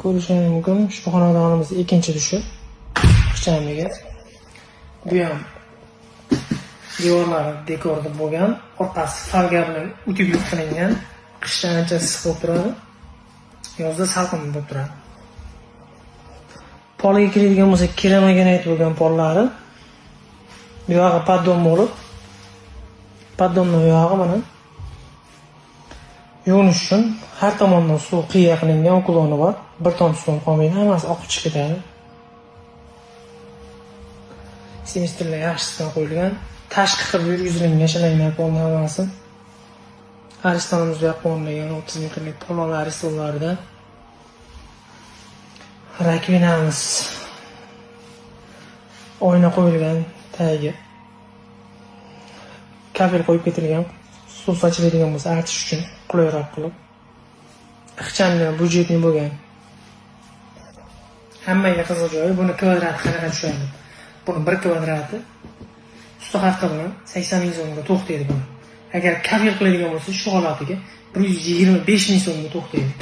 Ko'rishingiz mumkin, ushbu xonadonimiz ikkinchi dushi. Ixchamligi. Bu ham devorlari dekorda bo'lgan, orqasi folga bilan утеплить qilingan. Qishda ancha issiq bo'lib turadi. Yozda salqin bo'lib turadi. Poliga keladigan bo'lsak, керамогранит bo'lgan pollari. Bu yog'i поддон bo'lib, поддон ni u yog'i mana yuvinish uchun har tomondan suv qiya qilingan уклон i bor. Bir tomchi suv qolmaydi, hammasi oqib chiqib ketadi. Semestrlar yaxshisidan qo'yilgan. Tashqi qilib yurgizilgan shalanglar polni hammasi. Aristonimiz bu yoqqa o'rnagan 30 metrlik polvon aristonlaridan. Rakvinamiz oyna qo'yilgan tagiga. Kafel qo'yib ketilgan. Suv sochiladigan bo'lsa artish uchun qulayroq qilib. Ixchamgina, бюджетный bo'lgan. Hammaga qiziq joyi, buni kvadrati qanaqa tushadi? Buni bir kvadrati usta haqqi bilan 80 ming so'mga to'xtaydi buni. Agar kafel qiladigan bo'lsa, shu holatiga 125 ming so'mga to'xtaydi.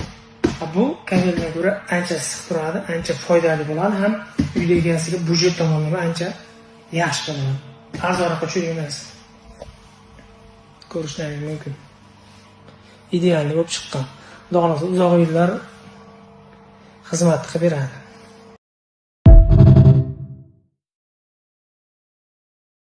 Bu kafeldan ko'ra ancha issiq turadi, ancha foydali bo'ladi, ham uyda egasiga byudjet tomonlama ancha yaxshi bo'ladi. Arzonroqqa tushadigan narsa. Ko'rishlaring mumkin. Идеальный bo'lib chiqqan. Xudo xohlasa, uzoq yillar xizmat qilib beradi.